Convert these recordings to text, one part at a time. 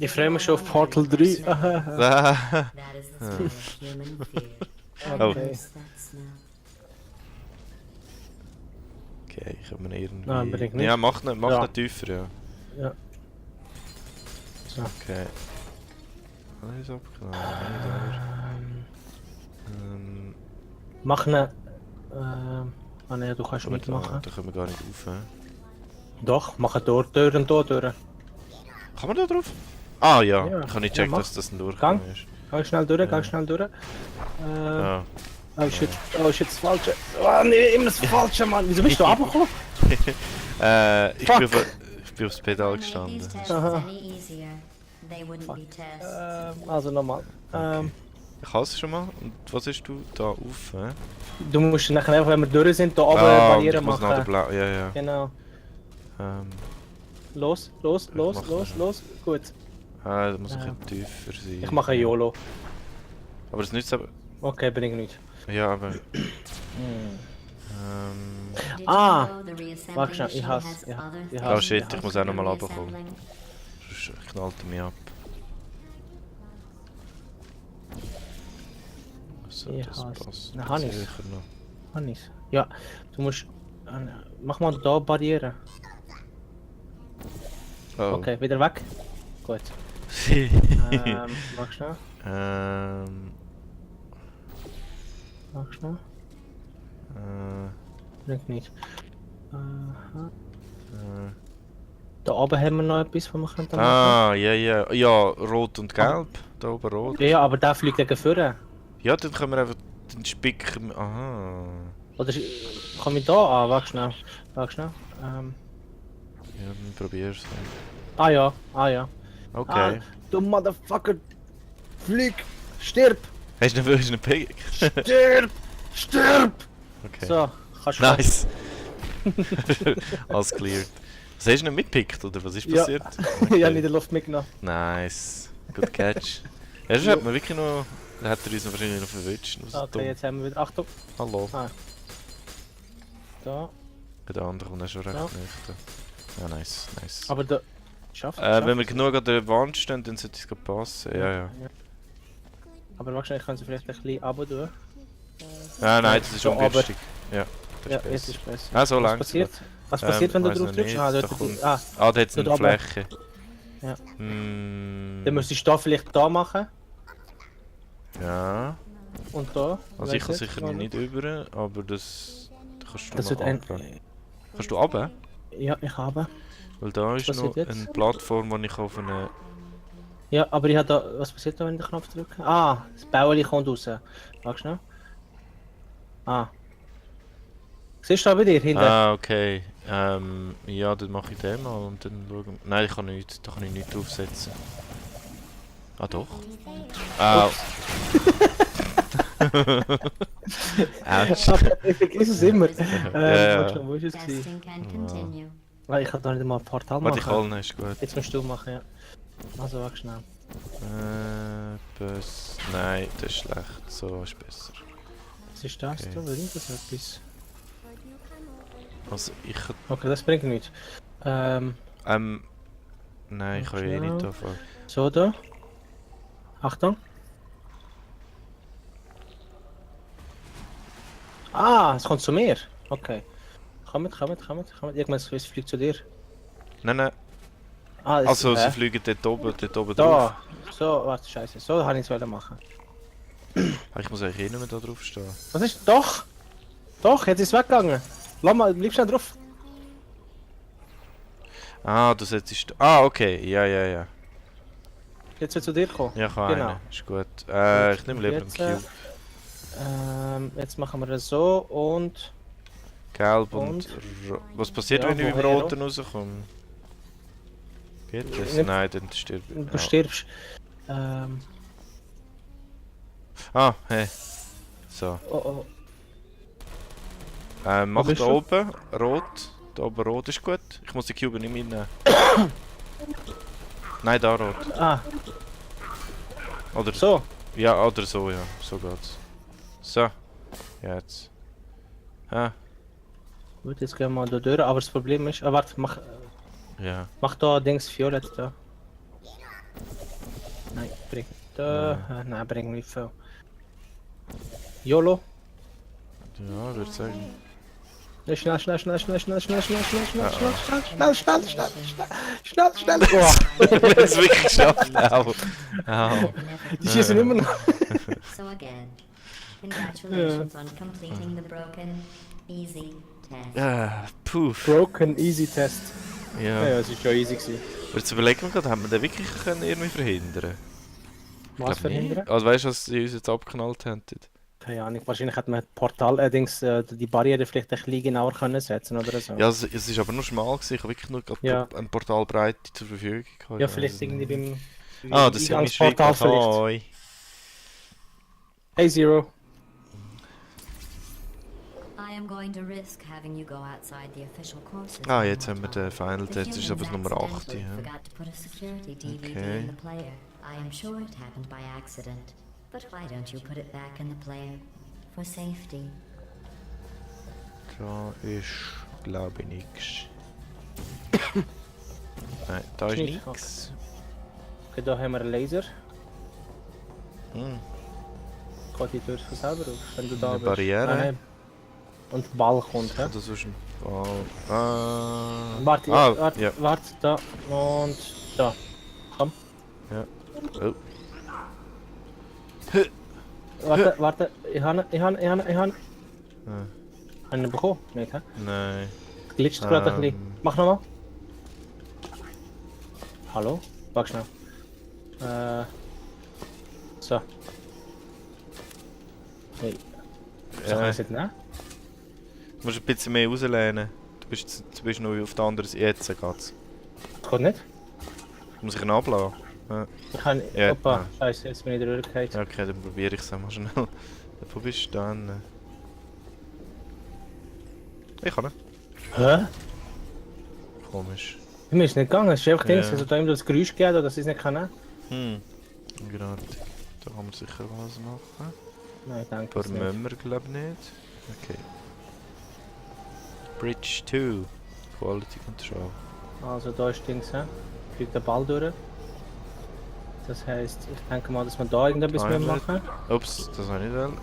Ich freue mich schon auf Portal 3. That is the smell of human fear. Oh. Okay. Miss that smell. Okay, können wir irgendwie... Nein, bringt nichts. Ja, mach nicht Ja. tiefer, ja. Ja. So. Okay. Alles abgenommen, nicht aber... Mach ne. Ah ne, du kannst aber mitmachen. da können wir gar nicht rauf. Hä? Doch, mach eine Tür und da durch. Kann man da drauf? Ah ja, Ja, ich habe nicht ja, gecheckt, mach. dass das ein Durchgang ist. Gang schnell durch, Ja. gang schnell durch. Ah. Oh shit, das Falsche. Oh nee, immer das Falsche, Mann. Wieso bist du runtergekommen? Ich Fuck. bin aufs Pedal If I made these gestanden. tests Aha. any easier, they wouldn't be tests. Also nochmal. Ich hasse schon mal. Und was hast du da auf? Hä? Du musst nachher einfach, wenn wir durch sind, da oben und Barriere ich muss nach der machen. Blau... Ja, ja. Genau. Ähm, Los. mach Gut. da muss ich ein tiefer sein. Ich mache ein YOLO. Aber das nützt aber... Okay, bringt nichts. Ja, aber... Did Ah, you know the reassembly warte schnell, ich machine hasse- has ich other hasse- things Oh shit, for ich muss auch noch mal computer runterkommen. reassembling? Sonst knallt er mich ab. So, Ich das hasse- passt Na, Hannes. sicher noch. Hannes. Ja, du musst. Mach mal da Barriere. Oh. Okay, wieder weg. Gut. Mach schnell. ähm... Mach schnell. Bringt nichts. Aha. Da oben haben wir noch etwas, was wir könnten machen. Ah, ja, ja. Ja, rot und gelb. Da oben rot. Ja, aber der fliegt gegen vorne. Ja, dann können wir einfach den Spicker... Aha. Oder komm ich da an? Warte schnell. Warte schnell. Ja, dann probier's. Ah ja, ah ja. Okay. Ah, du Motherfucker! Flieg! Stirb! Hast du einen Pick? Stirb! Stirb! Okay. So, kannst du Nice. Alles clear. Was hast du nicht mitgepickt, oder was ist Ja. passiert? ich habe in der Luft mitgenommen. Nice. Good catch. Ja, sonst hat man wirklich noch... Dann hat er uns wahrscheinlich noch verwitscht. Das ist Okay, dumm. jetzt haben wir wieder. Achtung! Hallo. Da. Der andere kommt auch schon recht Ja. nicht. Ja, nice, nice. Aber da. Schafft Wenn wir genug an der Wand stehen, dann sollte es gerade passen. Ja, ja. Aber wahrscheinlich können sie vielleicht ein bisschen runter tun. Ah, nein, das ist So, aber- ungünstig. Ja, das Ja, ist jetzt besser. ist besser. Ah, so Was lang. passiert? Was passiert, wenn du weiss drauf noch drückst? nicht, Ah, da dort kommt- ah, Ah, da hat es eine dort oben. Fläche. Ja. Mm, Dann müsstest du da vielleicht da machen. ja. Und da. Also ich kann Weiss sicher oder? nicht über, aber das kannst du Das noch wird ein. anbringen. Kannst du runter? Ja, ich habe. Weil da ist passiert noch jetzt? eine Plattform, wo ich auf eine... Ja, aber ich habe da. Was passiert da, wenn ich den Knopf drücke? Ah, das Bäuerli kommt raus. Warte schnell. Ah. Siehst du da bei dir hinten? Ah, okay. Ja, dann mache ich den mal und dann schauen wir... Nein, ich kann nicht, da kann ich nichts draufsetzen. Ah doch. Ah. Autsch. Ich vergesse es immer. Ja. Warte schnell, wo ist es? gewesen? Testing can continue. Ah, ich kann da nicht mal ein Portal Warte, ich machen. hole ist gut. Jetzt musst du machen, ja. Also, warte schnell. Nein, das ist schlecht. So ist besser. Was ist das Okay. da? Bringt das etwas? Also ich... Okay, das bringt nichts. Nein, ich kann eh Schnell. nicht anfangen. So da. Achtung. Ah, es kommt zu mir. Okay. Komm mit. Irgendwann es fliegt zu dir. Nein, nein. Ah, Also sie fliegen dort oben drauf. da. So, warte, scheiße. So habe ich es machen. Ah, ich muss eigentlich eh nicht mehr da drauf stehen. Was ist? Doch! Doch, jetzt ist es weggegangen. Lass mal, bleib schnell drauf. Ah, du setzt... Ah, okay. Ja, ja, ja. Jetzt wird zu dir kommen. Ja, ich kann Genau. einen. Ist gut. Ich nehme lieber einen Jetzt, Cube. Jetzt machen wir das so und... Gelb und... Was passiert, Ja, wenn ich mit dem woher Roten rauskomme? Geht das? Nicht- Nein, dann stirbt Du stirbst. Ah, hey. So. Oh. Mach bist da du? oben rot. Da oben rot ist gut. Ich muss die Cube nicht mitnehmen. Nein, da rot. Ah, Oder so. Ja, oder so, ja. So geht's. So. Jetzt. Ah, Gut, jetzt gehen wir mal da durch, aber das Problem ist... Ah, warte, mach ja. da Dings Violett da. Bringt nein, bringt nicht viel. YOLO. Ja, würde sagen. Schnell. Ah, Boah, Wir haben es wirklich geschafft. Au. Au. die schießen immer noch. So again, congratulations on completing the broken, easy test. Puff. Broken Easy Test. Ja. Ja, es ist schon easy gewesen. Aber jetzt überlegen wir gerade, haben wir den wirklich können irgendwie verhindern? Was Glaub nicht. verhindern? Also weißt du, was sie uns jetzt abgeknallt haben? Keine Ahnung, wahrscheinlich hätte man die Barriere vielleicht ein bisschen genauer können setzen oder so. Ja, es ist aber nur schmal gewesen. Ich habe wirklich nur gerade Ja. eine Portalbreite zur Verfügung gehabt. Ja, Ich vielleicht weiss es irgendwie nicht. beim Ah, das ist ja mein Eingangsportal vielleicht. Hoi. Hey Zero. I am going to risk having you go outside the official courses. Ah, one jetzt more haben wir time. den Final The Test, das ist aber das humans Nummer 8. accidentally Ja. forgot to put a security DVD Okay. in the player. I am sure it happened by accident. But why don't you put it back in the player? For safety. Da ist, glaube ich, nichts. Nein, da ist Ist nicht, nichts. Okay, da haben wir einen Laser. Hm. Geht die Tür von selber auf, wenn du da Eine bist. Barriere. Nein. Und der Ball kommt, hä? Oder sonst ein Ball. Warte, Ah, warte, ja. warte, da und da. Komm. Oh. Warte, ich habe Ah, einen bekommen, nicht, hä? nein. Glitscht gerade ein bisschen. Mach nochmal. Hallo? Wag schnell. So. Hey. So kann ich es nicht nehmen? Du musst ein bisschen mehr rauslehnen. Du bist noch auf der anderen Seite. Jetzt geht's. Das geht nicht? Muss ich ihn ablassen? Ja. Ich kann... Ja, Opa, ja. scheiße, jetzt bin ich drüber gefallen. Ja, okay, dann probiere ich es einmal schnell. Wo bist du dann? Ich kann nicht. Hä? Komisch. Mir ist nicht gegangen, es ist einfach Ja. Dings, also da ihm das Geräusch gegeben, oder dass ich es nicht kann. Gerade. Da kann man sicher was machen. Nein, danke. Aber müssen wir, glaube ich, nicht. Okay. Bridge 2. Quality Control. Also da ist Dings, hä? Fliegt der Ball durch. Das heisst, ich denke mal, dass wir da irgendetwas Timer. machen. Ups, das habe ich nicht wollen.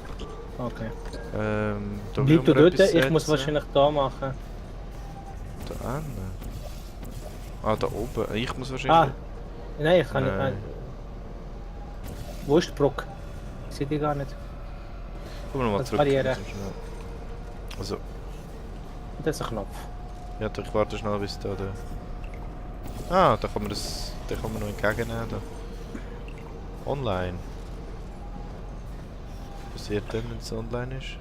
Okay. Da Bleib du will man dort, etwas ich muss setzen. wahrscheinlich da machen. Da hinten. Ah, da oben. Ich muss Ah! wahrscheinlich... Nein, ich kann nicht. Nein. Nein. Wo ist die Brücke? Ich sehe die gar nicht. Gucken wir mal Das zurück. Barriere. so schnell. Also, Das ist ein Knopf. ja, ich warte schnell bis da der... Ah, da kann man das... Da kann man noch entgegennehmen. Da. Online. Was passiert denn, wenn es online ist?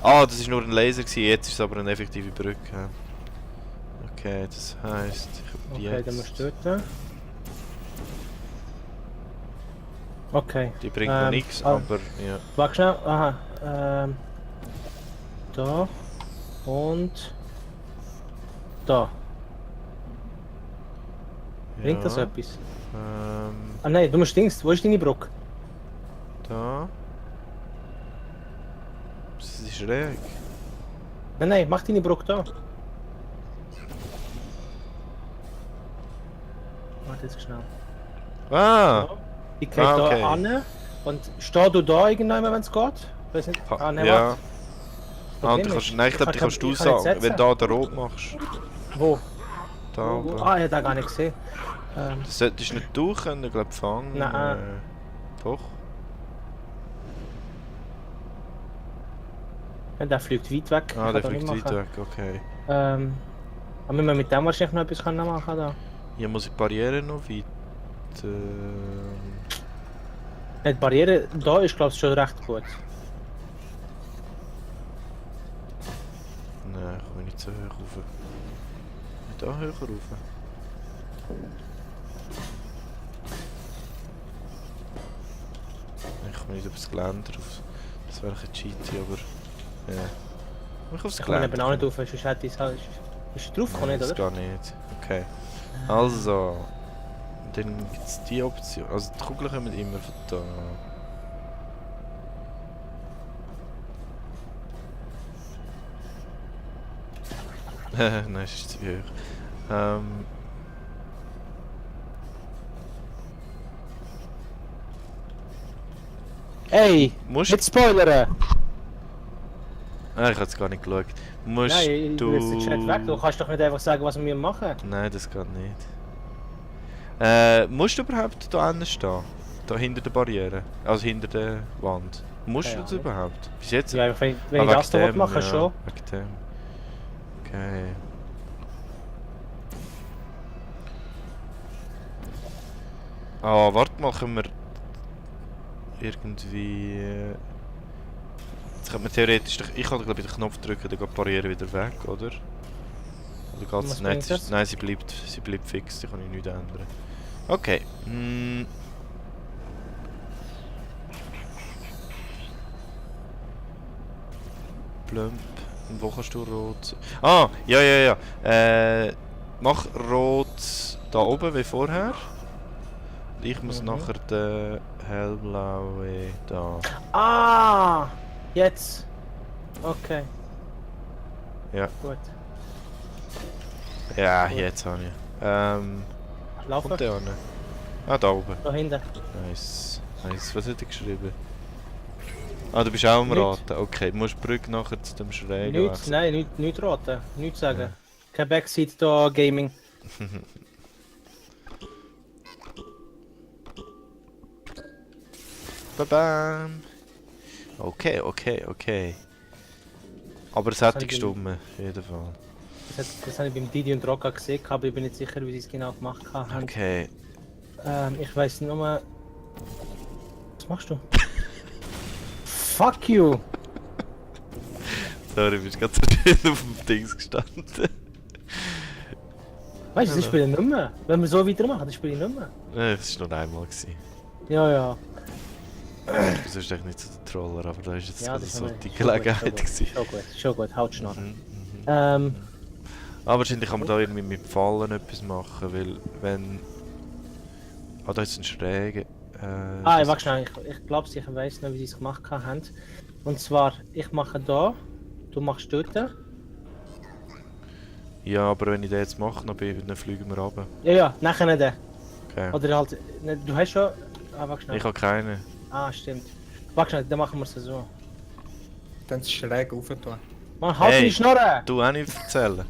Ah, das war nur ein Laser gewesen, jetzt ist es aber eine effektive Brücke. Okay, das heisst, ich habe Okay, dann jetzt... musst du dort. Okay. Die bringt noch nichts, aber ja. Warte schnell. Aha. Da. Und. Da. Bringt das Ja, etwas? Ähm, Ah nein, du musst Dings. Wo ist deine Brücke? da. Das ist schräg. Nein, mach deine Brücke da. Warte jetzt schnell. Ah! Ich geht Ah, okay. da an. Und steh du da irgendwann, wenn es geht? Weiß nicht. Ah, nein, ja. warte. Ah, Problem du kannst, ist, nein, ich glaube, die kann- kannst du ich kann nicht sagen, wenn setzen. du da den Rot machst. Wo? Da Wo? oben. Ah, ich hab den gar nicht gesehen. Das solltest du nicht durch können, glaube ich, fangen. Nein. Doch. Ja, der fliegt weit weg. Ah, Ich der kann da fliegt nicht weit machen. weg, okay. Aber wir müssen mit dem wahrscheinlich noch etwas können machen da. Hier muss ich die Barriere noch weit... Die Barriere da ist glaube ich schon recht gut. Nein, ich komme nicht so hoch rauf. Da höher rauf. Ich komme nicht aufs Geländer rauf. Das wäre ein cheaty, aber... Ja. Ich aufs Ich komme eben auch nicht rauf. auf, sonst hätte ich es halt... Ist er drauf gekommen, Nein, nicht, das oder? geht nicht. Okay. Also... Dann gibt es die Option. Also die Kugeln kommen immer von da. Nein, es ist zu hoch. Ey, Musst nicht spoilern! Ah, ich habe es gar nicht geschaut. Musst Nein, du... du bist den Chat weg. Du kannst doch nicht einfach sagen, was wir machen. Nein, das geht nicht. Musst du überhaupt da hinten stehen? Da hinter der Barriere? Also hinter der Wand? Musst du Ja, das nicht. überhaupt? Bis jetzt? Ja, wenn ich Ah, das da wegen dem, mache, ja, schon. Wegen dem. Okay. Ah, warte mal, können wir... Irgendwie... Jetzt könnte man theoretisch... Ich kann glaube ich den Knopf drücken, dann geht die Barriere wieder weg, oder? Oder geht's? Was Nein, bringt das? nein, sie bleibt fix, die kann ich nicht ändern. Okay. Plump. Und wo kannst du rot... Ah, ja. Mach rot da oben wie vorher. Ich muss nachher den hellblaue da. Ah! Jetzt! Okay, Ja, gut. ja, Gut. jetzt habe ich. Laufen. Kommt der an? Ah, da oben. Da hinten. Nice. Nice. Was hat er geschrieben? Ah, du bist auch am Nichts. Raten. Okay, du musst die Brücke nachher zu dem Schrägen Nichts, wechseln. nein, nichts raten. Nichts sagen. Kein Backseat da, Gaming. Babam. Okay. Aber es hat habe ich gestummt, auf jeden Fall. Das habe ich beim Didi und Rocca gesehen, aber ich bin nicht sicher, wie sie es genau gemacht haben. Okay. Ich weiß nur. Was machst du? Fuck you! Sorry, du bist ganz so schön auf dem Dings gestanden. Weißt du, das spiele ich nicht mehr. Wenn wir so weitermachen, das spiele ich nicht mehr. Das war nur einmal. Gewesen. Ja. Du bist echt nicht so der Troller, aber da ist jetzt Ja, gerade das so haben wir- die schon gut, Gelegenheit gewesen. Schon gut, haut Schnarr. Mhm. Aber wahrscheinlich kann man da irgendwie mit Fallen etwas machen, weil wenn... Ah, da ist ein Schräge. Ich warte schnell, ich glaube, ich weiss noch, wie sie es gemacht haben. Und zwar, ich mache da, du machst dort. Ja, aber wenn ich den jetzt mache, dann fliegen wir runter. Ja, nachher nicht den. Okay. Oder halt, du hast schon. Warte schnell. Ich habe keine. Stimmt. Warte schnell, dann machen wir es so. Dann schräg rauf tun. Mann, halt Hey. die Schnurren! Du auch nicht erzählen?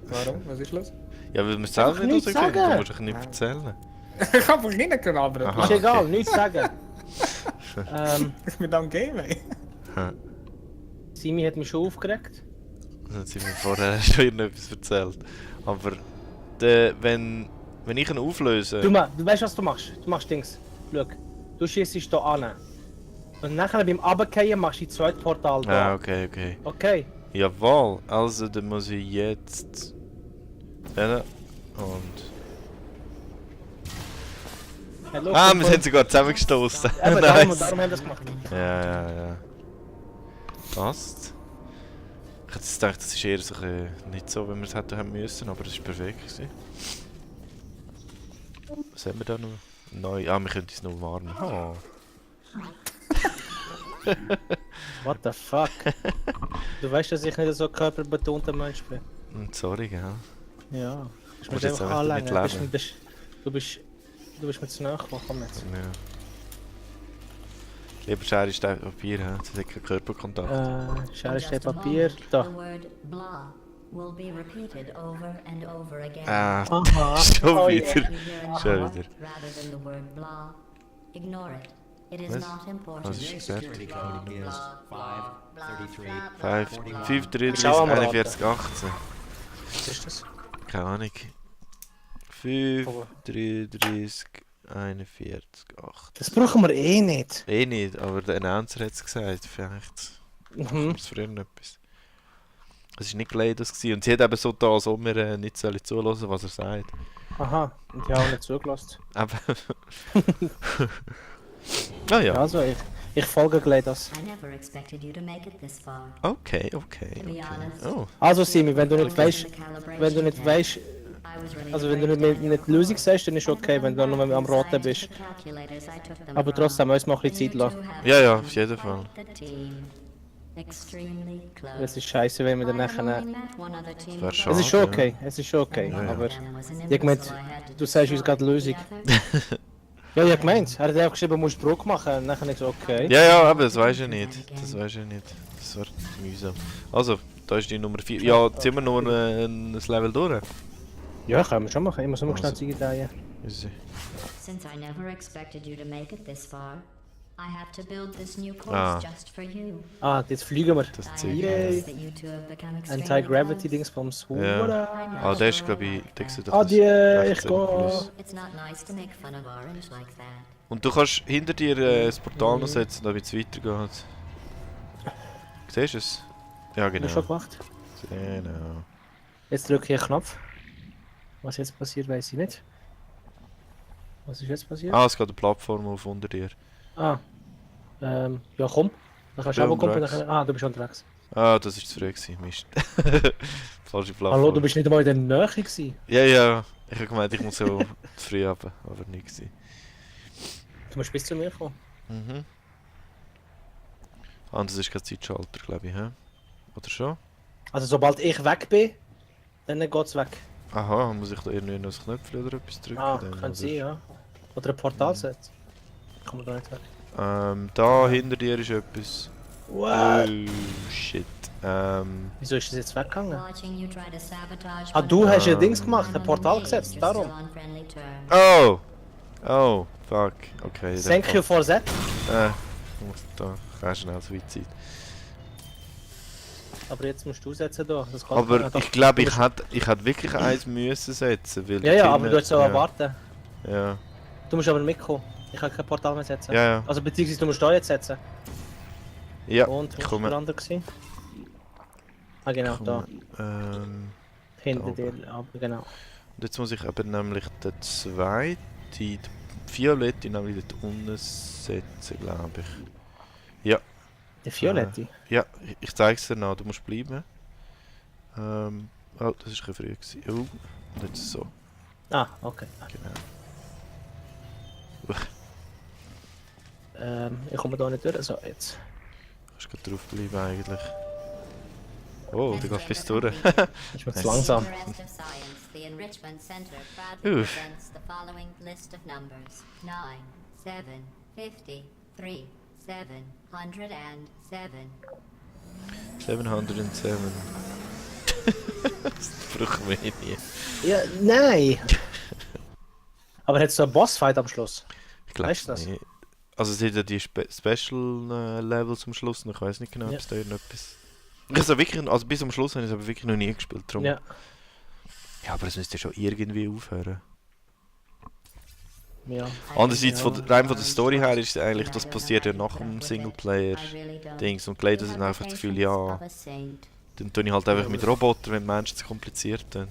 Warum? Was ist los? Ja, weil wir es selber Einfach nicht nichts rausgekriegt. sagen. Du musst dich nicht erzählen. Ich hab mich reingelabert. Aha. Ist egal, okay. nichts sagen. Ich bin am Game, ey. Simi hat mich schon aufgeregt. Dann sind wir vorher schon irgendetwas erzählt. Aber wenn ich ihn auflöse... Du weißt, was du machst? Du machst Dings. Schau, du schießt hier an. Und nachher beim Runterfallen machst du die zweite Portal da. Ah, okay. Okay. Jawohl, also dann muss ich jetzt... Und... Hallo, Ah, wir sind sogar zusammengestoßen. Eben, darum Nice. haben wir das gemacht. Ja. Passt. Ich hätte jetzt gedacht, das ist eher so nicht so, wie wir es hätten haben müssen, aber es war perfekt. Gewesen. Was haben wir da noch? Neu. Ah, wir können es noch warnen. Oh. What the fuck? Du weißt, dass ich nicht so ein körperbetonter Mensch bin. Sorry, gell? Ja. Du musst musst jetzt einfach einfach damit anlängen. leben. Du bist mir zu nahe gekommen, komm jetzt. Ja. Lieber Schere, Stein, Papier, hä? Das hat keinen Körperkontakt. Schere, In Stein, just a Papier. moment, Da. the word blah will be repeated over and over again. Ah, Aha. schon Oh, wieder. If you hear an Schon ah wieder. rather than the word blah, ignore it. It is Was? not important. Was ist gesagt? Security code is 533. 5, 3, Schau mal, 41, 18. Was ist das? Keine Ahnung. 5, Oh. 33, 41, 8. Das brauchen wir eh nicht. Eh nicht, aber der Announcer hat es gesagt. Vielleicht machen wir es früher noch etwas. Es war nicht Gleidos gewesen. Und sie hat eben so da, als ob wir nicht zuhören sollen, was er sagt. Aha, und die haben nicht zugelassen. Eben. Ja. Also, ich folge gleich das. I never expected you to make it this far. Okay. To be honest, Oh. Also, Simi, wenn du nicht I was weißt, in the calibration wenn du nicht test. weißt, I was running also a wenn du breakdown. nicht die Lösung sagst, dann ist okay, wenn du nur am Roten bist. Aber trotzdem, uns mal ein bisschen Zeit lassen. Ja, auf jeden Fall. Es ist scheiße, wenn wir dann nachher... Wäre Es schade. ist schon okay, es ist schon okay, Ja, ja. aber ich meine, du sagst uns gerade die Lösung. Ja, ich hab gemeint. Er hat einfach geschrieben, du musst Druck machen. Und dann habe ich so, okay. Ja, ja, aber das weiß ich nicht. Das weiß ich nicht. Das wird mühsam. Also, da ist die Nummer 4. Ja, ziehen wir nur ein Level durch. Ja, können wir schon machen. Ich muss nur Also. schnell Zeige teilen. Easy. Since I never expected you to make it this far, I have to build this new course Ah. just for you. Ah, jetzt fliegen wir. Das I Zeug. Yay. noticed that you two have become extremely Anti-Gravity-Dingsbums. Ja. Hurra. Ah, der ist glaube ich... Der sieht doch Adieu, das ich 16 plus. gehe. It's not nice to make fun of Orange like that. Und du kannst hinter dir das Portal noch setzen, damit es weitergeht. Siehst du es? Ja, Hab ich schon genau. gemacht. Genau. Jetzt drücke ich einen Knopf. Was jetzt passiert, weiß ich nicht. Was ist jetzt passiert? Ah, es geht eine Plattform auf unter dir. Ah. Ja, komm. Dann kannst du bin auch kommen. unterwegs. Du bist unterwegs. Ah, das ist zu früh gewesen. Mist. Falsche Plattform. Hallo, du bist nicht einmal in der Nähe gewesen. Ja, ja. Ich habe gemeint, ich muss so zu früh haben, aber nicht gewesen. Du musst bis zu mir kommen. Mhm. Ah, und das ist kein Zeitschalter, glaube ich, hä? Oder schon? Also sobald ich weg bin, dann geht's weg. Aha, muss ich da irgendwie noch das Knöpfchen oder etwas drücken? Ah, dann, könnte oder? sein, ja. Oder ein Portal setzen. Kommen wir da nicht weg. Da hinter dir ist etwas. What? Oh, shit. Wieso ist das jetzt weggegangen? Watching you try to sabotage Ah, du hast ja Dings I'm gemacht, ein Portal amazed gesetzt, you're darum. still on friendly terms. Oh! Oh, fuck. Okay. in dem Thank you Fall. for that. Ich muss da ganz schnell so weit sein. Aber jetzt musst du setzen da. Das geht Aber nicht. ich glaube, ich hätte wirklich eins müssen setzen, weil Ja, die ja, aber Kinder- du hast auch warten. Ja, Du musst aber mitkommen. Ich kann kein Portal mehr setzen. ja, ja. Also beziehungsweise du musst da jetzt setzen. Ja, Und ich wo ist komme. der andere gewesen? Ah genau, da. Hinter da dir. Aber genau. Und jetzt muss ich aber nämlich den zweiten, die violette, nämlich dort unten setzen, glaube ich. Der Violette. Ja, ich zeige es dir noch, du musst bleiben. Oh, das war ein früh gewesen. Oh, und jetzt so, Ah, okay. genau. Ich komme da nicht durch. So, jetzt. Du kannst drauf bleiben eigentlich. Oh, der geht bis durch. Ist mir zu Nice. langsam. For the rest of science, the Enrichment Center proudly Oof. presents the following list of numbers: 9, 7, 50, 3, 707. 707. Das brauchen wir nie. Ja, nein! Aber hat es so einen Bossfight am Schluss? Ich glaube Weißt du das? nicht. Also es hat ja die Special Level zum Schluss noch. Ich weiß nicht genau, ob Ja. es da irgendetwas... Also wirklich, also bis zum Schluss habe ich es aber wirklich noch nie gespielt. Drum. Ja. Ja, aber es müsste schon irgendwie aufhören. Ja. Andererseits, Ja. rein von der Story her ist es eigentlich, das passiert ja nach dem Singleplayer-Dings. Und die Leute haben einfach das Gefühl, ja, dann tue ich halt einfach mit Robotern, wenn die Menschen zu kompliziert sind.